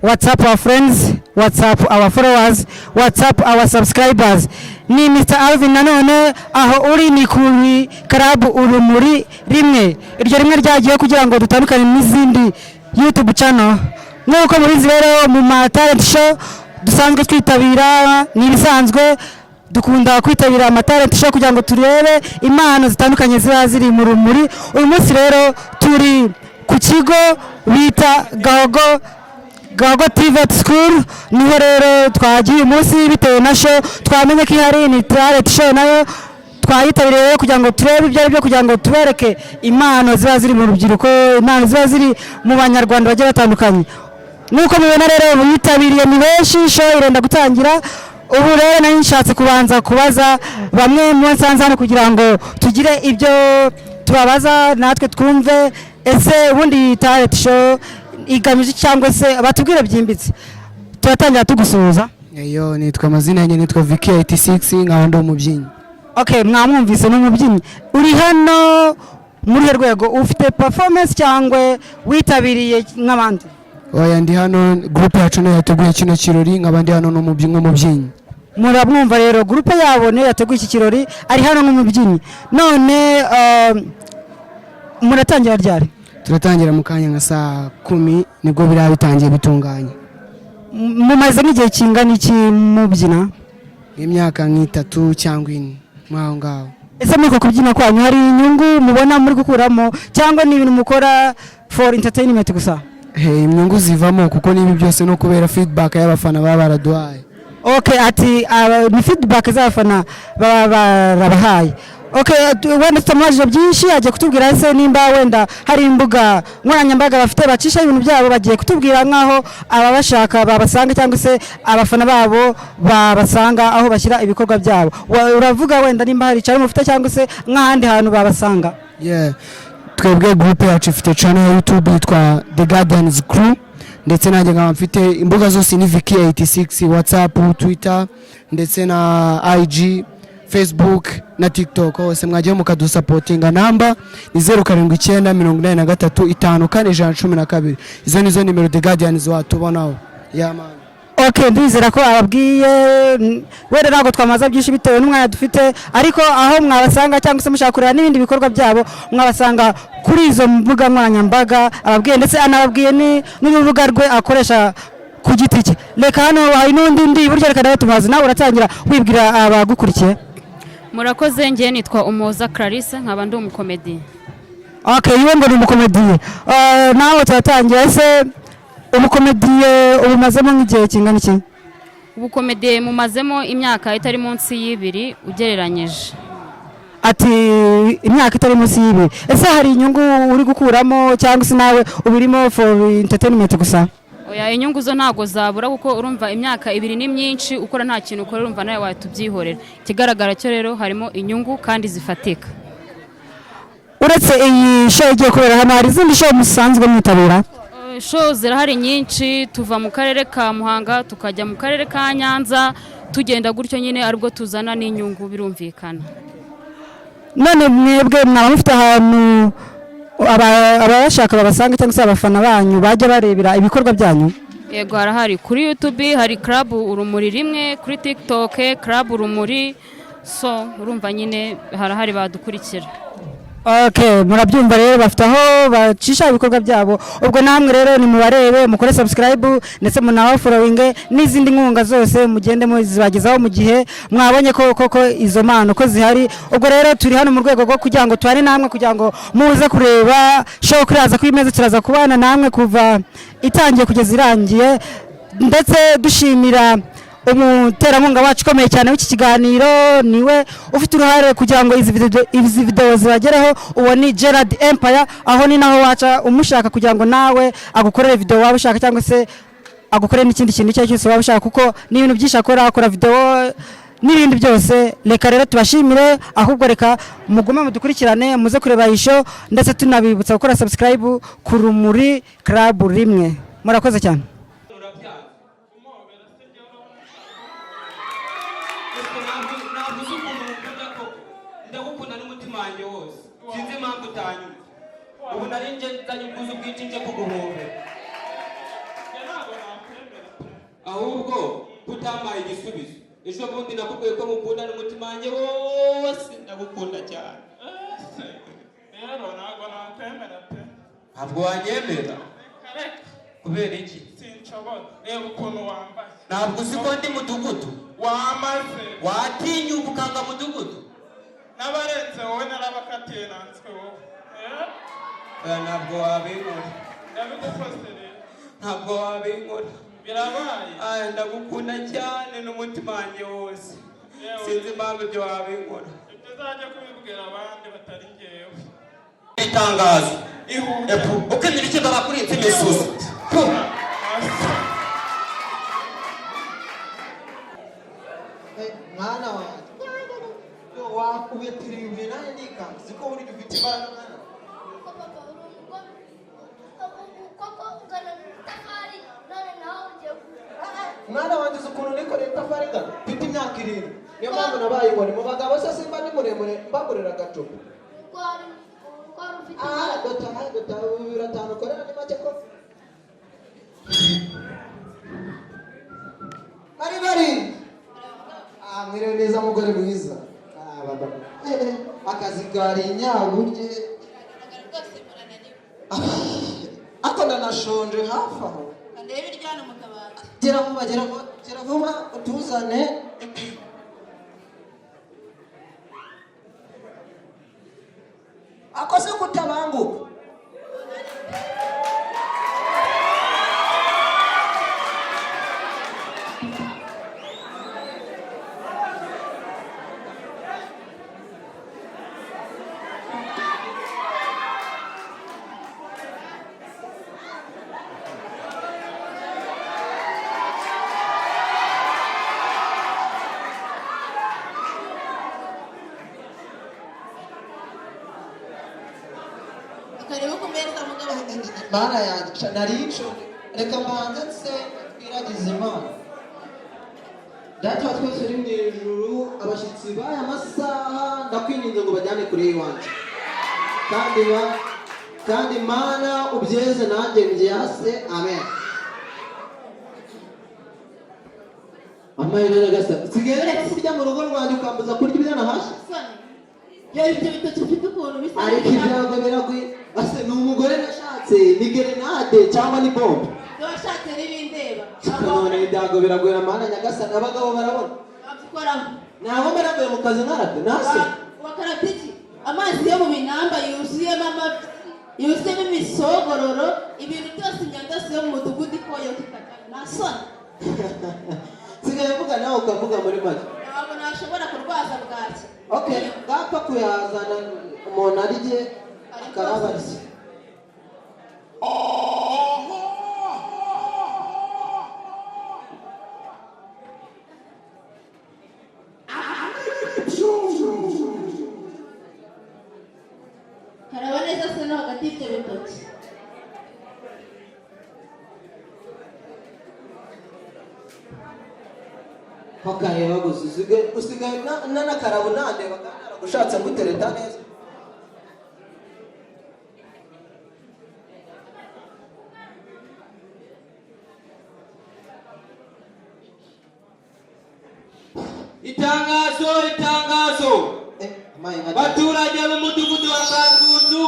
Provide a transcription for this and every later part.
What's up, our friends? What's up, our followers? What's up, our subscribers? Ni Mr. Alvin nanone. Aho uri ni kuri Club Urumuri Rimwe. Iryo rimwe ryagiye kugira ngo dutandukane n'izindi YouTube channel. Nk'uko mubizi rero, mu ma talent show dusanzwe twitabira, ni ibisanzwe, dukunda kwitabira ama talent show kugira ngo turebe impano zitandukanye ziba ziri mu rumuri. Uyu munsi rero turi ku kigo bita Gahogo, Gahogo TVET School. Niho rero twagiye uyu munsi bitewe na show twamenye ko ihari, ni talent show nayo twayitabiriye rero kugira ngo turebe ibyo ari byo, kugira ngo tubereke impano ziba ziri mu rubyiruko, impano ziba ziri mu Banyarwanda bagiye batandukanye. Nk'uko mubibona rero, bitabiriye ni benshi, show irenda gutangira. Ubu rero nari nshatse kubanza kubaza bamwe mu nsanze hano kugira ngo tugire ibyo tubabaza natwe twumve ese ubundi iyi talent show igamije iki, cyangwa se batubwire byimbitse. Turatangira tugusuhuza. Eyo, nitwa, amazina yanjye nitwa Vicky 86, nkaba ndi umubyinnyi. Okay, mwamwumvise, ni umubyinnyi. Uri hano muri uruhe rwego? Ufite performance cyangwa witabiriye nk'abandi? Oya, ndi hano, groupe yacu niyo yateguye kino kirori, nkaba ndi hano nk'umubyinnyi. Muramwumva rero, groupe yabo niyo yateguye iki kirori, ari hano nk'umubyinnyi. None muratangira ryari? Turatangira mu kanya nka saa 10, nibwo biriya bitangiye bitunganye. Mumaze nk'igihe kingana iki mubyina? Nk'imyaka nk'itatu cyangwa 4, muri aho ngaho. Ese muri uko kubyina kwanyu hari inyungu mubona muri gukuramo, cyangwa ni ibintu mukora for entertainment gusa? Hey, inyungu zivamo, kuko n'ibi byose no kubera feedback y'abafana baba baraduhaye. Okay, ati ni feedback z'abafana baba barabahaye. Okay, wenda tutamubajije byinshi, agiye kutubwira ese nimba wenda hari imbuga nkoranyambaga bafite bacisha ibintu byabo. Bagiye kutubwira nk'aho ababashaka babasanga, cyangwa se abafana babo babasanga, aho bashyira ibikorwa byabo. Uravuga wenda nimba hari channel mufite, cyangwa se nk'ahandi hantu babasanga. Yeah. Twebwe groupe yacu ifite channel ya YouTube yitwa The Guardians Crew, ndetse nanjye nkaba mfite imbuga zose ni Vicky 86, WhatsApp, Twitter, ndetse na IG, Facebook na TikTok. Hose mwagiye mukadusapotinga. Namba ni 0798354112. Izo nizo nimero The Guardians watubonaho. Yeah, man. Okay, ndizera ko ababwiye. Wenda ntabwo twamaza byinshi bitewe n'umwanya dufite, ariko aho mwabasanga cyangwa se mushaka kureba n'ibindi bikorwa byabo, mwabasanga kuri izo mbuga nkoranyambaga ababwiye, ndetse anababwiye n'urubuga rwe akoresha ku giti cye. Reka hano hari n'undi ndi iburyo, reka nawe tumubaze. Nawe uratangira wibwira abagukurikiye. Murakoze, ngewe nitwa Umuhoza Clarisse, nkaba ndi umukomedi. Okay, iwe ngo ni umukomediye. Nawe turatangira. Ese ubukomediye ubumazemo nk'igihe kingana iki? Ubukomediye mumazemo imyaka itari munsi y'ibiri ugereranyije. Ati imyaka itari munsi y'ibiri. Ese hari inyungu uri gukuramo, cyangwa se nawe ubirimo for entertainment gusa? Oya, inyungu zo ntabwo zabura, kuko urumva imyaka 2 ni myinshi ukora nta kintu ukora, urumva nawe wahita ubyihorera. Ikigaragara cyo rero harimo inyungu kandi zifatika. Uretse iyi show igiye kubera hano, hari izindi show musanzwe mwitabira? Show zirahari nyinshi. Tuva mu karere ka Muhanga tukajya mu karere ka Nyanza, tugenda gutyo nyine, aribwo tuzana n'inyungu, birumvikana. None mwebwe mwaba mufite ahantu ababashaka babasanga, cyangwa se abafana banyu bajya barebera ibikorwa byanyu? Yego, harahari. Kuri YouTube hari Club Urumuri Rimwe, kuri TikTok Club Urumuri. So urumva nyine harahari badukurikira. Okay, murabyumva rero, bafite aho bacisha ibikorwa byabo. Ubwo namwe rero nimubarebe, mukore subscribe ndetse munawa following, n'izindi nkunga zose mugende muzibagezaho mu gihe mwabonye ko koko izo mpano ko zihari. Ubwo rero turi hano mu rwego rwo kugira ngo tubane namwe, kugira ngo muze kureba show kuraza kuri meza. Turaza kubana namwe kuva itangiye kugeza irangiye, ndetse dushimira umuterankunga wacu ukomeye cyane w'iki kiganiro, niwe ufite uruhare kugira ngo izi video zibagereho. Uwo ni Gerard Empire. Aho ni naho waca umushaka kugira ngo nawe agukorere video waba ushaka, cyangwa se agukorere n'ikindi kintu icyo ari cyo cyose waba ushaka, kuko ni ibintu byinshi akora, akora video n'ibindi byose. Reka rero tubashimire, ahubwo reka mugume mudukurikirane, muze kureba iyi show, ndetse tunabibutsa gukora subscribe ku Rumuri Club Rimwe. Murakoze cyane. Urabyanze gusa, ntabwo uzi ukuntu ngukunda koko. Ndagukunda n'umutima wanjye wose, sinzi impamvu utanyumva. Ubu nari nje nzanye ubwuzu bwinshi, nje kuguhobera. Ntabwo nakwemera. Ahubwo kutampaye igisubizo, ejo bundi nakubwiye ko mukunda n'umutima wanjye wose, ndagukunda cyane. Ese rero ntabwo nakwemera pe. Ntabwo wanyemera? Reka reka. Kubera iki? Sinshobora, reba ukuntu wambaye. Ntabwo uzi ko ndi mudugudu? Wamaze. Watinyuka ukanga mudugudu? N'abarenze wowe narabakatiye, nanswe wowe. Eh? Oya, ntabwo wabinkora. Ndabigukoze rero. Ntabwo wabinkora. Birabaye. Aya, ndagukunda cyane n'umutima wanjye wose. Yewe. Sinzi impamvu ibyo wabinkora. Ibyo uzajya kubibwira abandi batari njyewe. Itangazo. Ihute. Epu ukemera icyo bakuritse imisuzi. Pu. Hasi. Mwana wanjye, wakubitira ibuye nanjye nikanga, siko burya ufite imbaraga mwana. Ko papa uri umugome koko, ungana n'itafari, none nawe ugiye Mwana wanjye, uzi ukuntu nikoreye itafari ingana mfite imyaka 7? Niyo mpamvu nabaye inkoni mu bagabo. Se simba ndi muremure, mbagurira agacupa. Uko wari uko wari ufite Ah, imbaraga. Dota dota 25 ukorera ni make ko bari bari. Ah, mwiriwe neza mugore mwiza. Ah, baba, akazi kari inyaburye. Biragaragara rwose murananiwe. Ako ndanashonje hafi aho. Ndebe iryana mu kabati. Gera vuba, gera vuba, gera vuba utuzane. Ako se kutabanguka? Akareba ku meza mugabo. Mana yanjye, sha nari nshonje, reka mbanze nsenge twiragize Imana. Data wa twese uri mu ijuru, abashyitsi b'aya masaha ndakwinginze ngo bajyane kure y'iwanjye, kandi ba kandi Mana ubyeze nanjye mbyase, amen. Amahirwe nyagasani, usigaye uretse kurya mu rugo rwanjye ukambuza kurya ibyo nahashye. Soni yewe, ibyo bitoki ufite ukuntu bisa. Ariko ibyago biragwira. Ase ni umugore nashatse, ni gerenade cyangwa ni bombe? Ibyo washatse n'ibindeba. None ibyago biragwira, Mana nyagasani, abagabo barabona. Wabyikoraho. Ntabwo mba navuye mu kazi nkarabye nase. Wakarabye iki? Amazi yo mu binamba yuzuyemo amafi, yuzuyemo imisogororo, ibintu byose, imyanda yose yo mu mudugudu ikoyoka ikajyana, nta soni? Nsigaye mvuga nawe ukavuga muri make. Ntabwo nashobora kurwaza bwaki. Okay, ngapfa kuyazana umuntu arye akarabarya. Karaba neza se no hagati y'ibyo bitoki. Ntukareba gusa, usigaye n'akarabo nandeba kandi naragushatse ngutereta neza. Itangazo, itangazo! Amaye nka Baturage b'umudugudu wa Kasunzu,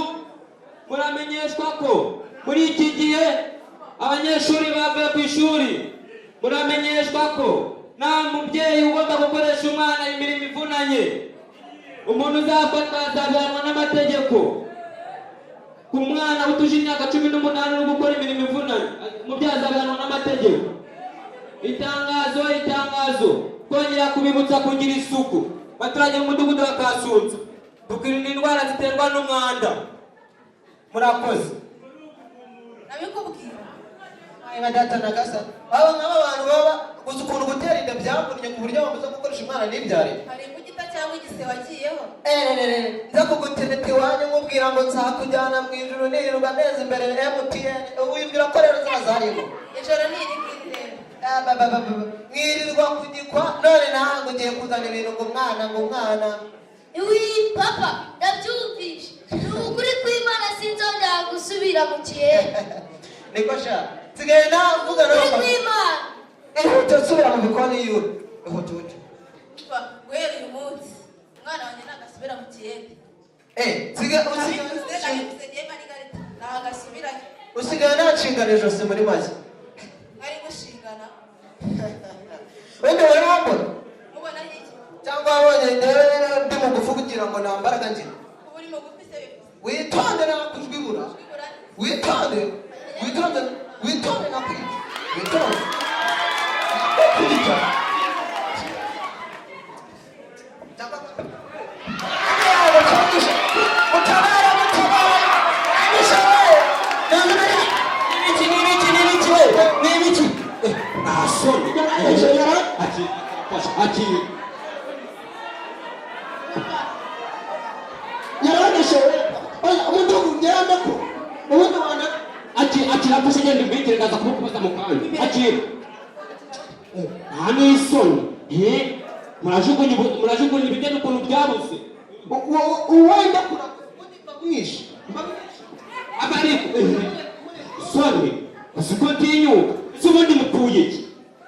muramenyeshwa ko muri iki gihe abanyeshuri bavuye ku ishuri. Muramenyeshwa ko nta mubyeyi ugomba gukoresha umwana imirimo ivunanye. Umuntu uzafatwa azabihanwa n'amategeko. Ku mwana utuje imyaka 18 uri gukora imirimo ivunanye, umubyeyi azabihanwa n'amategeko. Itangazo, itangazo! Kongera kubibutsa kugira isuku. Baturage b'umudugudu wa Kasunzu, tukirinda indwara ziterwa n'umwanda. Murakoze. Nabikubwira. Amaye nka data na gasa baba nk'aba bantu baba gusa ukuntu gutera inda byamvunnye ku buryo bamaze gukoresha umwana ntibyare. Hari imbugita cyangwa igise wagiyeho? Ererere, nza kugutereta iwanyu nkubwira ngo nzakujyana mu ijuru, nirirwa neza imbere MTN, wibwira ko rero zazarimo? Ijoro ni iri ngiri rero. Ah, ba, ba, ba, ba, ba. Mwirirwa kugikwa none nawe ugiye kuzana ibintu ngo umwana, ngo umwana. Iwi papa, ndabyumvishe, ni ukuri kw'Imana sinzongera gusubira mu kihe. Niko sha, nsigaye navuga Ukuri nawe. kw'Imana. Ihute. Subira mu bikoni yure. Ihute ihute. Umva, guhera uyu munsi umwana wanjye ntagasubira mu kiyede. Eh, siga Nabivuze, nabivuze ngiye Marigarita, ntagasubirayo. Usigaye nta ijosi muri make. Ari gushingana. Wenda wari wambona? Mubona iki? Cyangwa wabonye ndebe ndi mugufi kugira ngo nta mbaraga ngira? Kuba uri mugufi se bivuze? Witonde, nakujwibura. Kwibura? Witonde, witonde, witonde, nakwica. Witonde, nakwica. Mutabara, mutabara, abishoboye. N'ibiki, n'ibiki, n'ibiki we, n'ibiki? Nta soni. Akira, akira. Yaranyishe. Oya, umudugu ngerandeko ubundi wana. Akira, akira, mfashe, ngenda imbikire, ndaza kumukubaza mu kanya. Akira. Nta n'isoni. Eh, murajugunya ibigeni ukuntu byabuze. Uwenda kura ubundi mba mwishe. Aba ariko soni, uzi ko ntinyuka? Ese ubundi mupfuye iki?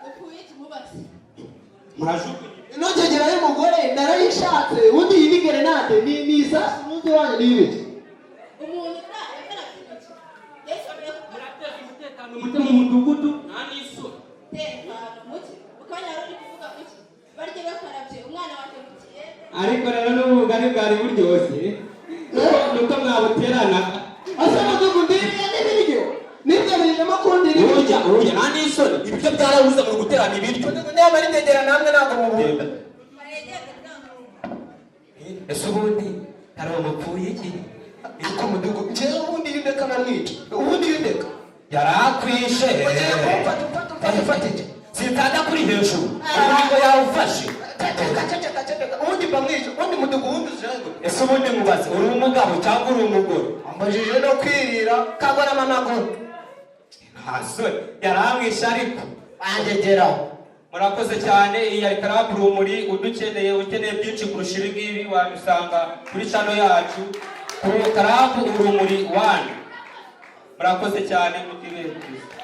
Upfuye iki mubaze? Murajugunya. Inogegera y'umugore narayishatse. Ubundi iyi ni gerenade, ni isasu ubundi wanyu ni ibiki? Umuntu nta yakarabye intoki yashoboye gukora. Murateza umutekano muke mu mudugudu, nta n'isoni. Umutekano muke mukanya wari uri kuvuga muke, barye bakarabye umwana wanjye mu kiyede. Ariko rero n'ubugari bwari buryoshye, nuko mwabuterana. Asa mudugu, ndiriye n'ibiryo nibyo bijemo kundira ibiryo. Urujya urujya, nta n'isoni, ibiryo byarabuze, muri guterana ibiryo. Mudugu, nyamara inyegera namwe ntabwo mubura. Baregende bwangu. Ese ubundi hari umupfuye iki? Ariko mudugu, njyewe ubundi iyo ndeka namwica, ubundi iyo ndeka. Yarakwishe. Ugiye kumfata, umfata, umfata, umfata iki? Sinzanda kuri hejuru, umuhango yawufashe. Ceceka, ceceka, ceceka. Ubundi mba mwica ubundi mudugu, ubundi uzengu. Ese ubundi mubaze, uri umugabo cyangwa uri umugore? Ambajije no kwirira kagorama amaguru. Nta soni, yaramwishe ariko. Banjegeraho. Murakoze cyane. Iyi yari Club Urumuri. Udukeneye, ukeneye byinshi kurusha ibi ngibi, wabisanga kuri channel yacu, kuri Club Urumuri 1. Murakoze cyane, mugire byiza.